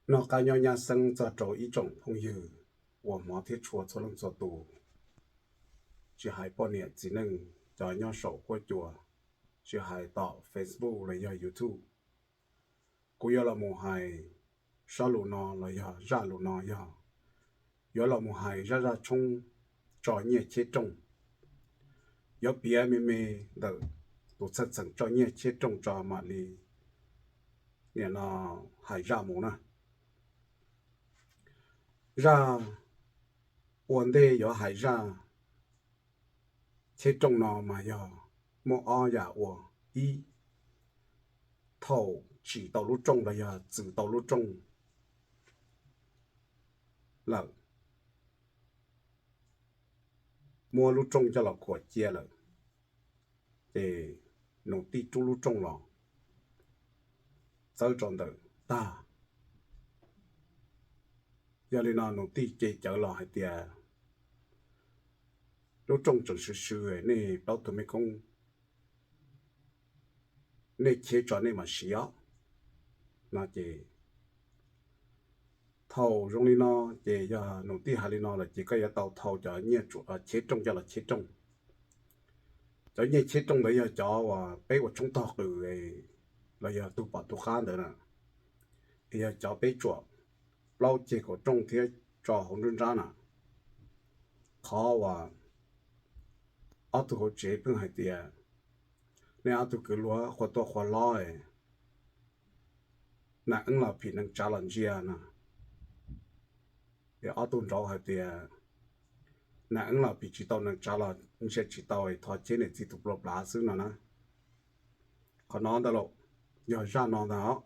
Noj qab nyob nyab xeeb txog rau ib tsoom phooj ywg uas hmov thiab tshua txhua leej txhua tus, tsis hais poj niam txiv neej, cov nyob saum huab cua, tsis hais tom Facebook los yog YouTube. Kuv yuav los mus hais sab lus no los yog zaj lus no yog yuav los mus hais zaj zaj tshoob tso nyiaj cheb rooj. Yuav piav me me ntawm tus txheej txheem tso nyiaj cheb rooj tso mam li nim no hais zaj mus na. Zaj ua ntej yuav hais zaj cheb rooj no mas yog muaj ob yam ua. Ib, thaum tsim tau lub rooj los yog txwm tau lub rooj lawm, muab lub rooj coj los khuam cia lawm, ces nus tij rub lub rooj los txawb rau ntawm tag. Yog li no nus tij ce cawv los hais tias, lub rooj tseem swv swv, nej plaub tug mej koob, nej cheb tso nej mam siv os. No ces thaum zoo li no, ces yog nus tij hais li no lawm ces koj yuav tau thau cov nyiaj cheb rooj coj los cheb rooj. Cov nyiaj cheb rooj ntawd yog cov uas peb ua tshoob tog qws los yog tug pom tug qab ntawd na, es yog cov peb tsuam plaub ceg kaum rooj thiab tso hauv nruab nrab na. Qhov uas ob tug hauv tsev pheej hais tias, nej ob tug kwv luag qhuas tuaj qhuas hlob, nees eeb los phim nees tsav los ntsia no. Es ob tug nraud hais tias, nees eeb los phim tsis tau nees tsav los ntsia tsis tau, thov cheb niam txiv tus plua plav xwb no na. Qhov no ntag lauj, yog zaj no ntag os.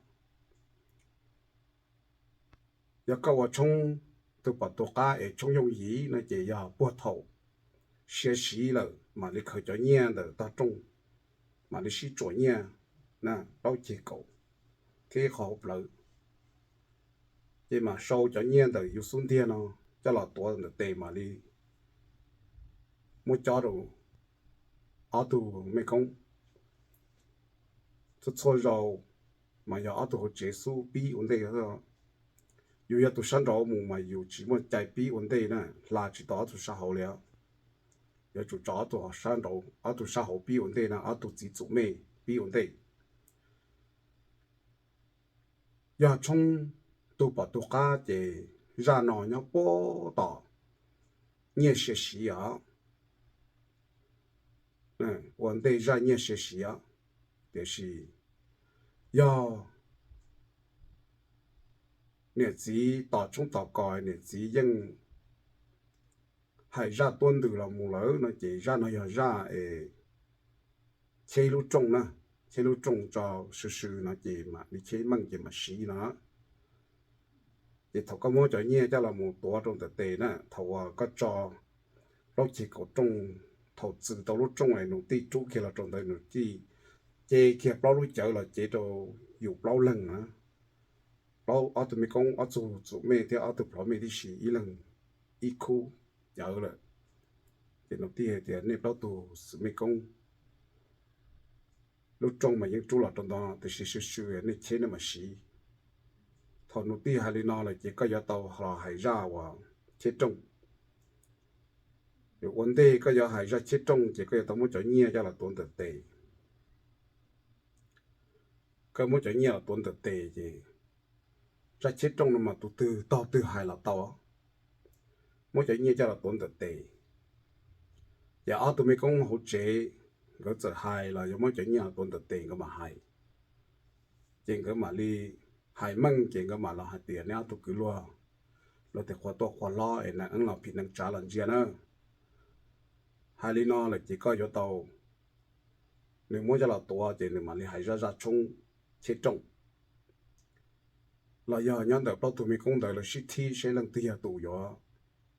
Yog koj ua tshoob tug pom tug qab es tshoob yooj yim no ces yog puag thaum siav siv lawm mam li khaws cov nyiaj ntawm tog rooj, mam li sib tsuam nyiaj na, plaub ceg kaum thiab ib qho hauv plawv, ces mam sau cov nyiaj ntawm yus xub ntiag no coj los tuav ntawm tes mam li muab cob rau ob tug mej koob. Txhua txhua zaus mas yog ob tug hauv tsev xub pib ua ntej. Yus yog tus sab nraud mus mas yus tsis muaj cai pib ua ntej na, hla tsis tau ob tug sab hauv li. Yuav tsum tso ob tug sab nraud, ob tug sab hauv pib ua ntej na, ob tug txiv txum mej pib ua ntej. Yog tshoob tug pom tug qab ces zaj no nyob puag tom nyiaj sia siv os, ua ntej zaj nyiaj sia siv os. Tiam sis yog niam txiv tos tshoob tos kos, niam txiv yeej hais zaj tuab ntws los mus lawm no ces zaj no yog zaj es cheb lub rooj na, cheb lub rooj tso swv swv no ces mam li cheb meej ces mam siv no. Ces thaum koj muab cov nyiaj coj los mus tuav rau ntawm tes na, thaum uas koj tso plaub ceg kaum rooj, thaum txwm tau lub rooj es nus tij rub kiag los rau ntawd, nus tij cev kiag plaub lub cawv los cev rau yus plaub leeg na. Plaub, ob tug mej koob, ob tug txum mej thiab ob tug plhov mej tib si ib leeg ib khub cawv lawm. Ces nus tij hais tias nej plaub tug txum mej koob, lub rooj mas yeej rub los rau ntawd tiam sis swv swv nej cheb nej mam siv. Thaum nus tij hais li no lawm ces koj yuav tau los hais zaj uas cheb rooj. Ua ntej koj yuav hais zaj cheb rooj ces koj yuav tau muab cov nyiaj coj los tuav ntawm tes. Koj muab cov nyiaj los tuav ntawm tes ces zaj cheb rooj no mas tus twg tog twg hais los tau. Muab cov nyiaj coj los tuav ntawm tes, ces ob tug mej koob hauv tsev nkawd txawm hais los yuav muab cov nyiaj los tuav ntawm tes nkawd mam hais. Ces nkawd mam li hais meej ces nkawd mam los hais tias nej ob tug kwv luag, luag tias qhuas tuaj qhuas hlob es nees eeb los phim nees tsav los ntsia na. Hais li no lawm ces koj yuav tau, nws muab coj los tuav ces nws mam li hais zaj zaj tshoob cheb rooj. Los yog nyob ntawm plaub tug mej koob ntawd lawv sib thib seb leej twg yog tus yuav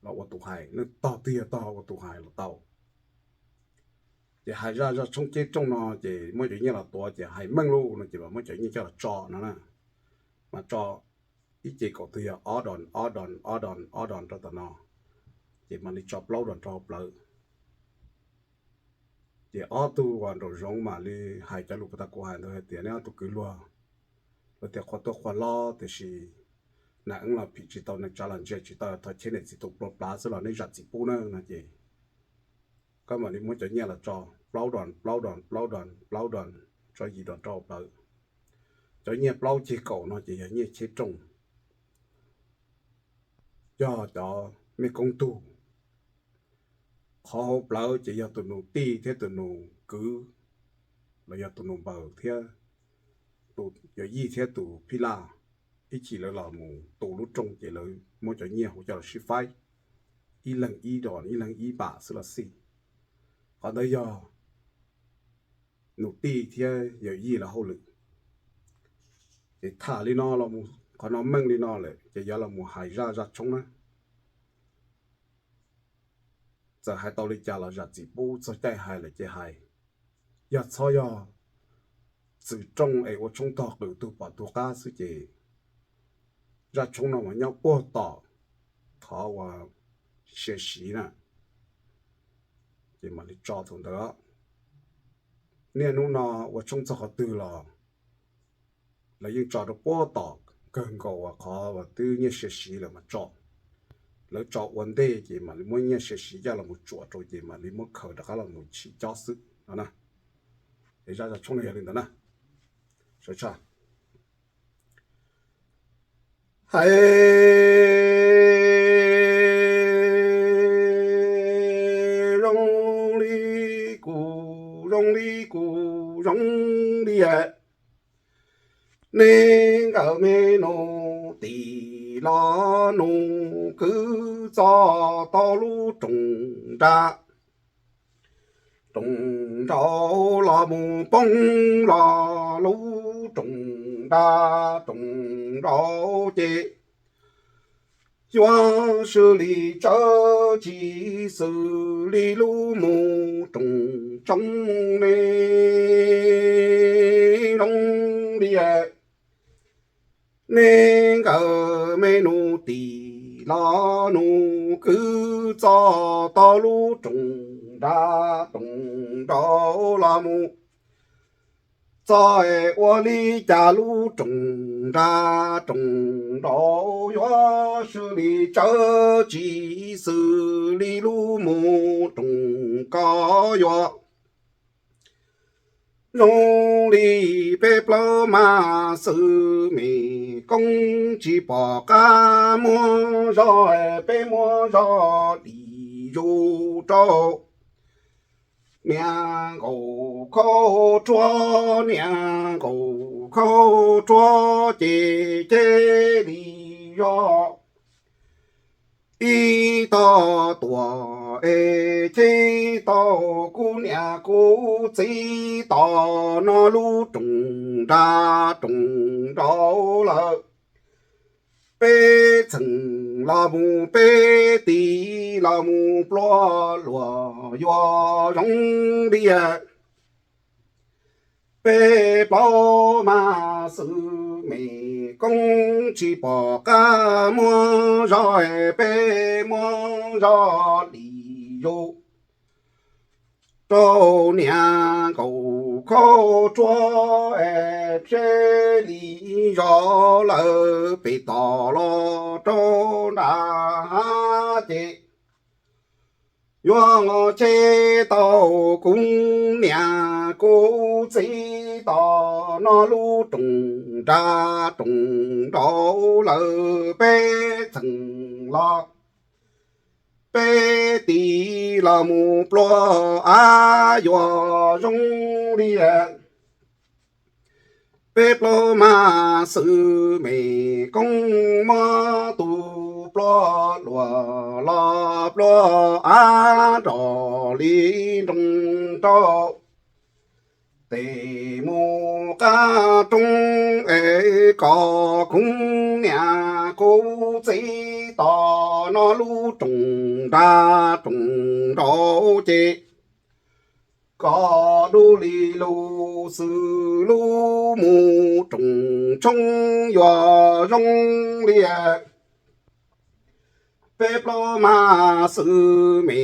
los ua tus hais, leej tog twg yog tog ua tus hais los tau. Ces hais zaj zaj tshoob cheb rooj no ces muab cov nyiaj los tuav ces hais meej lawm no ces mam muab cov nyiaj coj los tso no na. Mas tso ib ce kaum twg yog ob đòn, ob đòn, ob đòn, ob đòn rau tom no, ces mam li tso plaub đòn rau hauv plawv. Ces ob tug uas nraum zoov mam li hais cov lus puag ta kuv hais ntawd hais tias nej ob tug kwv luag, luag tias qhuas tuaj qhuas hlob tiam sis Nas eeb los phim tsis tau, neeg tsav los ntsia tsis tau, thov cheb niam txiv tub plua plav xwb los nej zam txim pub na no ces koj mam li muab cov nyiaj los tso, plaub dos plaub dos plaub dos plaub dos, tso yim dos rau plawv. Cov nyiaj plaub ceg kaum no ces yog nyiaj cheb rooj, yog cov mej koob tug. Qhov hauv plawv ces yog tus nus tij thiab tus nus kwv, los yog tus nus npaws thiab tus yawm yij thiab tus phij laj, ib chim lawv los mus tu lub rooj ces lawv muab cov nyiaj hauv coj los sib faib, ib leeg ib dos ib leeg ib npam xwb los xij. Qhov ntawd yog nus tij thiab yawm yij lawv hauj lwm. Ces tham li no, qhov no meej li no lawm ces yuav los mus hais zaj zaj tshoob na. Txawm hais tau li cas los zam txim pub, txog caij hais lawm ces hais. Yog txhob yog txwm rooj es ua tshoob tog qws tug pom tug qab xwb ces zaj tshoob no mas nyob puag tom qhov uas sia siv na, ces mam li tso thaum ntawd. Niaj hnub no ua tshoob txog qhov twg los lawv yeej tso rau puag tom kawg nkaus uas qhov uas twb nyiaj sia siv lawm mas tso. Lawv tso ua ntej ces mam li muab nyiaj sia siv coj los mus tsuam rau ces mam li muab khaws rov qab los mus chim cob xwb no na. Es zaj zaj tshoob no yog li ntawd na. Sawv tshaj. Hais zoo li kuv, zoo li kuv, zoo li nej nkawd me nus tim los nus kwv txog tau lub rooj nrag, rooj nraud los mus poob los lub rooj nrag, rooj nraud ces yuav swb li tsawv tsis xws li lub mus rooj tshoob ne. Zoo li nej nkawd me nus tim los nus kwv txog tau lub rooj nrag, rooj nraud los mus txog es ua li cas lub rooj nrag, rooj nraud yuav swb li tsawv tsis xws li lub mus rooj, koj yuav zoo li peb plaub mas xwb me koob tsis pom qab muab zog, peb muab zog dim zus rau niag nkaus khaub ruab, niag nkaus khaub ruab ces cia li zog ib tog tuam es cia tau kuv niam kuv txiv tom no lub rooj nrag, rooj nraud lawm. Peb txheem los mus peb tis los mus plua luam yuav zoo li peb plaub mas xwb me koob tsis pom qab muab zog, peb muab zog dim zus rau niag nkaus khaub ruab es cia li zog lawm pem tom los rau nram ces yuav cia tau kuv niam kuv txiv tom no lub rooj nrag, rooj nraud lawm. Peb txheem los peb tis los mus plua av yuav zoo li peb plaub mas xwb me koob muab tus plua luam los plua av nrog li nroo rau tes mus qab roob es kom kuv niam kuv txiv tom no lub rooj nrag, rooj nraud ces kom du li lub xwm lub mus rooj tshoob yuav zoo li peb plaub mas xwb me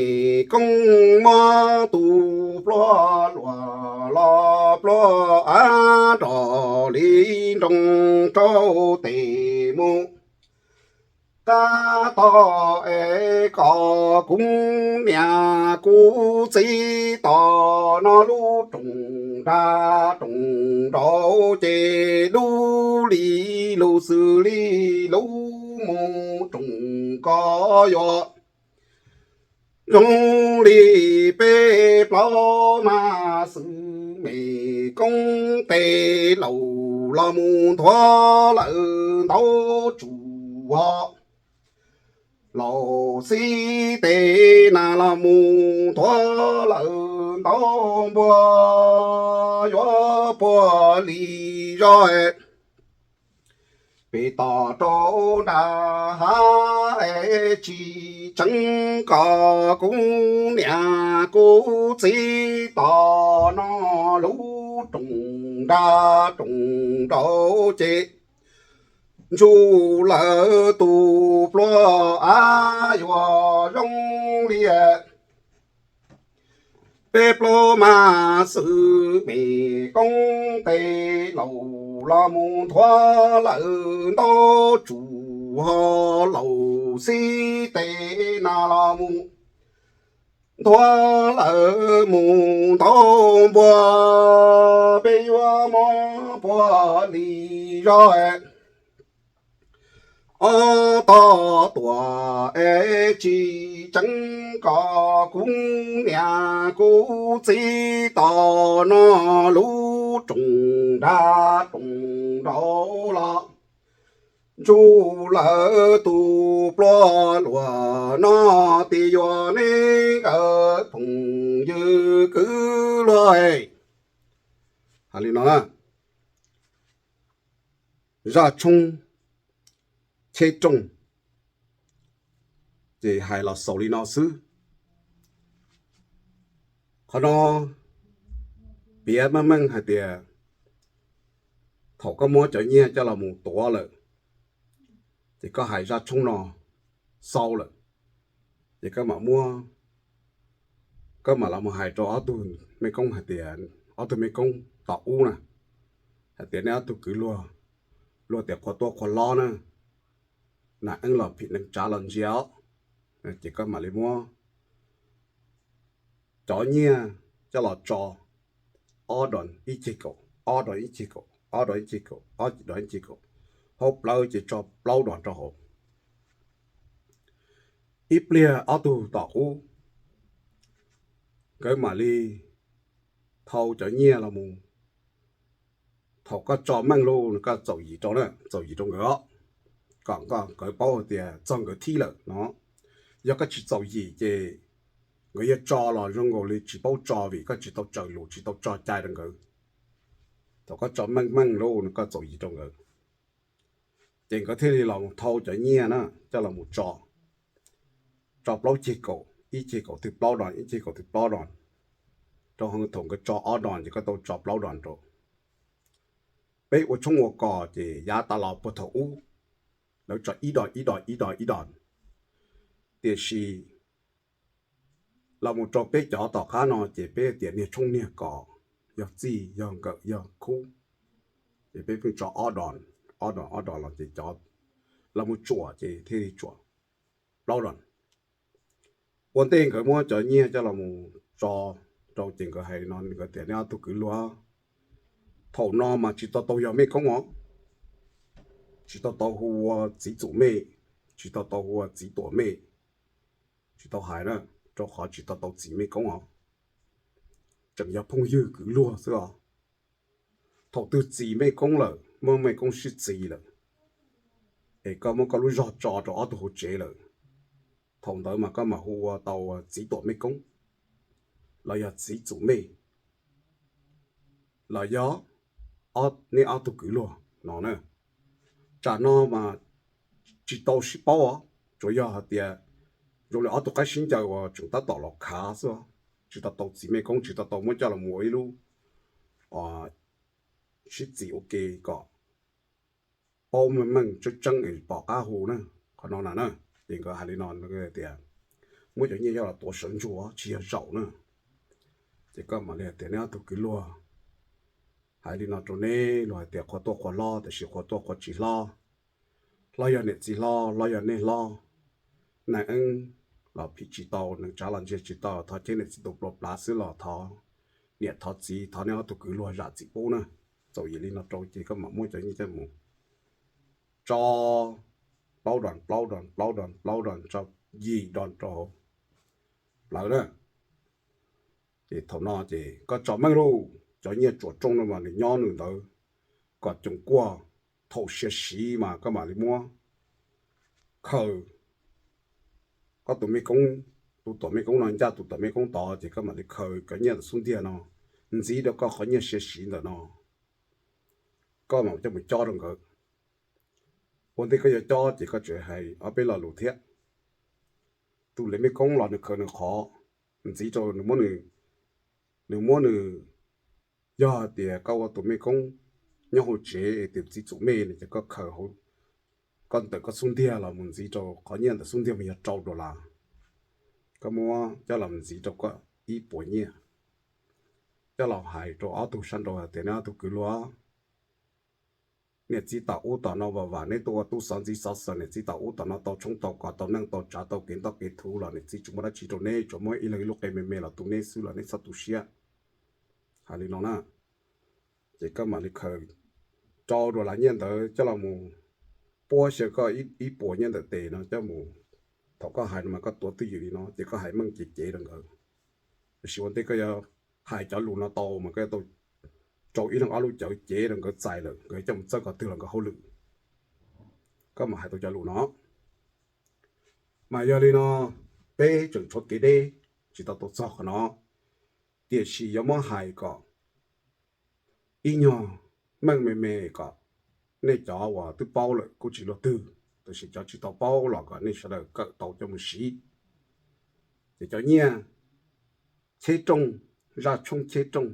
koob muab tus plua luam los plua av nrog li nroo rau tes mus Tab tom es kom kuv niam kuv txiv tos no lub rooj nrag rooj nraud ces lub li lub xws li lub mus rooj ko yuav zoo li peb plaub mas xwm me koob tes laus los mus nthuav lawm ntau tsuj hos. Laus xib tes nas los mus nthuav lawm ntau npua yuav puag li zog pem tom rau nram hav es tsis tseev kom kuv niam kuv txiv tos no lub rooj nrag rooj nraud ces ntsug lawm tus pluag av yuav zoo li peb plaub mas xwm me koob tes laus los mus nthuav lawm ntau tsuj hos. Laus xib tes nas los mus nthuav lawm mus ntau npua peb yuav muab puag li zog ob tog tuam es tsis tseev kom kuv niam kuv txiv tos no lub rooj nrag rooj nraud los ntsug lawm tus pluag luag no tias yuav neb nkawd phooj ywg kwv luag. Hais li no na, zaj tshoob cheb rooj ces hais los xaus li no xwb. Qhov no piav meej meej hais tias thaum koj muab cov nyiaj coj los mus tuav lawm, ces koj hais zaj tshoob no xaus lawm, ces koj mam muab, koj mam los mus hais rau ob tug mej koob hais tias, ob tug mej koob tom ub na, hais tias nej ob tug kwv luag, luag tias qhuav tuaj qhuav hlob na, nas eeb los phim neeg tsav los ntsia os, ces koj mam li muab cov nyiaj coj los tso ob dom ib ceg kaum, ob dom ib ceg kaum, ob dom ib ceg kaum, ob dom ib ceg kaum, hauv plawv ces tso plaub dom rau hauv. Ib pliag ob tug tom ub nkawd mam li thau cov nyiaj los mus. Thaum koj tso meej lug nws koj txaus yim rau na, txaus yim rau nkawd os, kom nkawd paub hais tias txog nkawd thib lawm no. Yog koj tsis txaus yim ces nkawd yuav tso los zoo nkaus li tsis paub tso vim koj tsis tau tsaws lus tsis tau tso cai rau nkawd. Thaum koj tso meej meej lug nws koj txaus yim rau nkawd, ces nkawd thiaj li los thau cov nyiaj na coj los mus tso, tso plaub ceg kaum, ib ceg kaum twg plaub dom, ib ceg kaum twg plaub dom, rau qhov thaum nkawd tso ob dom ces koj tau tso plaub dom rau. Peb ua tshoob ua kos ces yav tas los puag thaum ub lawv tso ib dom ib dom ib dom ib dom, tiam sis los mus rau peb cov tom qab no ces peb tias niag tshoob niag kos, yog txij yog nkawm yog khub, ces peb pheej tso ob dom, ob dom ob dom los ces cov los mus tsuam ces thiaj li tsuam plaub dom. Ua ntej nkawd muab cov nyiaj coj los mus tso rau ces nkawd hais no, nkawd tias nej ob tug kwv luag, thaum no mas tsis tau tau yog mej koob os, tsis tau tau hu ua txiv txum mej, tsis tau tau hu ua txiv tuam mej, tsis tau hais na, rau qhov tsis tau tau txim mej koob os, tseem yog phooj ywg kwv luag xwb os. Thaum twg txim mej koob lawm, muab mej koob sib txis lawm, es koj muab koj lub zog tso rau ob tug hauv tsev lawm, thaum ntawd mas koj mam hu ua tau txiv tuam mej koob, los yog txiv txum mej, los yog neb ob tug kwv luag no na. Tsam no mas tsis tau sib paub os, tsuas yog hais tias zoo li ob tug qaib sib ncaws uas tseem tab tom los khav xwb, tsis tau tau txim mej koob, tsis tau tau muab coj los ua ib lub sib txim ua ke kom paub meej meej tseeb tseeb es pom qab hu na. Qhov no na, ces nkawd hais li no tias muab cov nyiaj coj los tuav sawv ntsug tsis yog zaum na. Ces koj mam li hais tias neb ob tug kwv luag, hais li no rau neb luag hais tias qhuav tuaj qhuav hlob tiam sis qhuav tuaj qhuav tsis hlob, los yog niam txiv hlob los yog nej hlob, neeg eeb los phim tsis tau, neeg tsav los ntsia tsis tau, thov ceeb niam txiv tus plua plav xwb los thov niam thov txiv, thov nej ob tug kwv luag zam txim pub na. Txaus yim li no rau ces koj mam muab cov nyiaj coj mus tso plaub dos plaub dos plaub dos plaub dos tso yim dos rau plawv na. Ces thaum no ces koj tso meej lauj, cov nyiaj tsuam rooj no mas nws nyob nws ntawd kom coom kuaj, thaum siav siv mas koj mam li muab khaws koj tus mej koob, tus tuam mej koob no ncaj tus tuam mej koob tod ces koj mam li khaws cov nyiaj ntawm xub ntiag no ntxiv rau koj qhov nyiaj siav siv ntawm no, koj mam coj mus cob rau nkawd. Ua ntej koj yuav cob ces koj tseem hais ob peb lo lus thiab. Tus le mej koob los nws khaws nws qhov ntxiv rau nws muab nws, nws muab nws, yog hais tias koj ua tus mej koob nyob hauv tsev es tus txiv txum mej no ces koj khaws hauv, koj ntawm koj xub ntiag los mus ntxiv rau qhov nyiaj ntawm xub ntiag mas yog rau dollar, koj muab coj los ntxiv rau koj ib puas nyiaj, coj los hais rau ob tug sab nraud hais tias neb ob tug kwv luag, niam txiv tom ub tom no vam vam neb tuaj ua tub xov ntxiv xov xwm, niam txiv tom ub tom no tau tshoob tau kos tau neej tau tsav tau kev ntoj kev thuv los niam txiv tsis muaj dab tsi rau neb, tsuas muab ib leeg ib lub qe me me los tu neb xwb los neb txhob tu siab. Hais li no na, ces koj mam li khaws rau dollar nyiaj ntawd coj los mus puab xyaw koj ib puas nyiaj ntawm tes no coj mus. Thaum koj hais no mas koj tuav twj ywm li no ces koj hais meej cev cev rau nkawd. Tiam sis ua ntej koj yuav hais cov lus no tau mas koj yuav tau rau ib leeg ob lub cawv cev rau nkawd txais lawm nkawd coj mus txawj qhov twg los nkawd hauj lwm, koj mam hais tau cov lus no. Mas yog li no, peb tseem tshuav kev deb tsis tau tau txog qhov no, tiam sis yuav muab hais kom ib nyuag meej me me kom nej cov uas twb paub lawm kuj tsis luag twg, tiam sis cov tsis tau paub los kom nej sawv daws kawm tau coj mus siv. Ces cov nyiaj cheb rooj, zaj tshoob cheb rooj,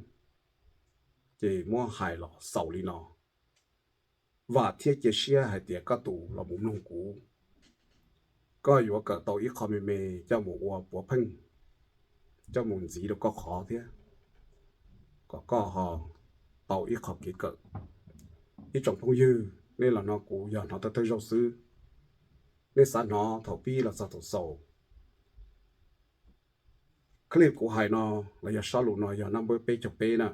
ces muab hais los xaus li no. Vam thiab cia siab hais tias koj tus los mus mloog kuv, koj yuav kawm tau ib qho me me coj mus ua puav pheej, coj mus ntxiv rau koj qhov thiab, kom koj ho tau ib qho kev kawm. Ib tsoom phooj ywg, nej los no kuv yog hnov thawj thawj zaug xwb, nej xav hnov thaum pib los txog thaum xaus. Clip kuv hais no los yog sob lus no yog naj npawb peb caug peb na.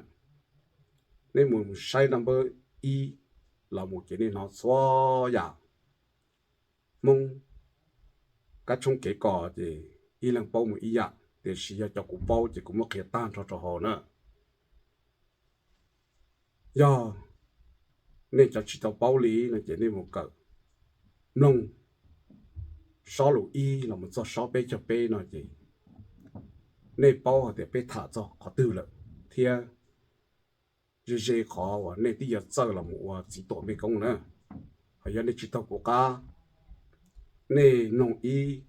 Nej mus saib naj npawb ib los mus ces nej hnov txhua yam. Hmoob kab tshoob kev kos ces ib leeg paub mus ib yam, tiam sis yog cov kuv paub ces kuv muab qhia tag nrho rau hauv na. Yog nej cov tsis tau paub li no ces nej mus kawm mloog sob lus ib los mus txog sob peb caug peb no ces nej paub hais tias peb tham txog qhov twg lawm thiab ze ze qhov uas nej twb yuav txawj los mus ua txiv tuam mej koob na. Ho yog nej tsis taug kuv qab, nej mloog ib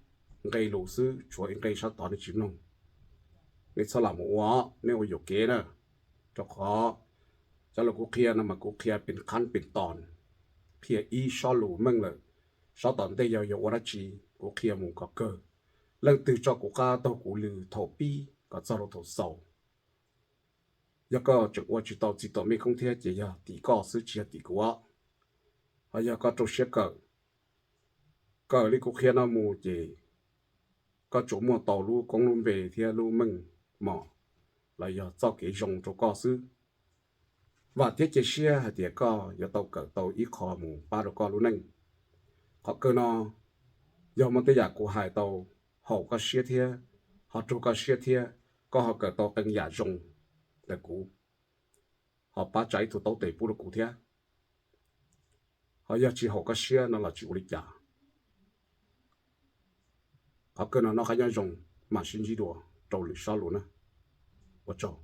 nqe lus xwb, tshuav ib nqe sab tod nej tsis mloog, nej txhob lam mus ua, nej ua yuam kev na. Rau qhov cov lus kuv qhia no mas kuv qhia pes qhab pes tos, qhia ib sob lus meej lawm, sob tom ntej yog yuav ua dab tsi kuv qhia mus kom kawg. Leej twg tso kuv qab taug kuv lw thaum pib kom txog rau thaum xaus. Yog koj tseem ua tsis tau txiv tuam mej koob thiab ces yog tim koj xwb tsis yog tim kuv. Ho yog koj rau siab kawm, kawm li kuv qhia no mus ces koj tsuas muaj tau lub koob lub npe thiab lub meej mom los yog txoj kev zoo rau koj xwb. Vam thiab cia siab hais tias koj yuav tau kawm tau ib qho mus pab rau koj lub neej. Qhov kawg no yog muaj tej yam kuv hais tau haum koj siab thiab ho raug koj siab thiab koj ho kawm tau qee yam zoo ntawm kuv, ho pab tsa ib tug taub tes pub rau kuv thiab. Ho yog tsis haum koj siab no los tsis ua li cas. Qhov kawg no noj qab nyob zoo, mam sib ntsib dua rau lwm sob lus na. Ua tsaug.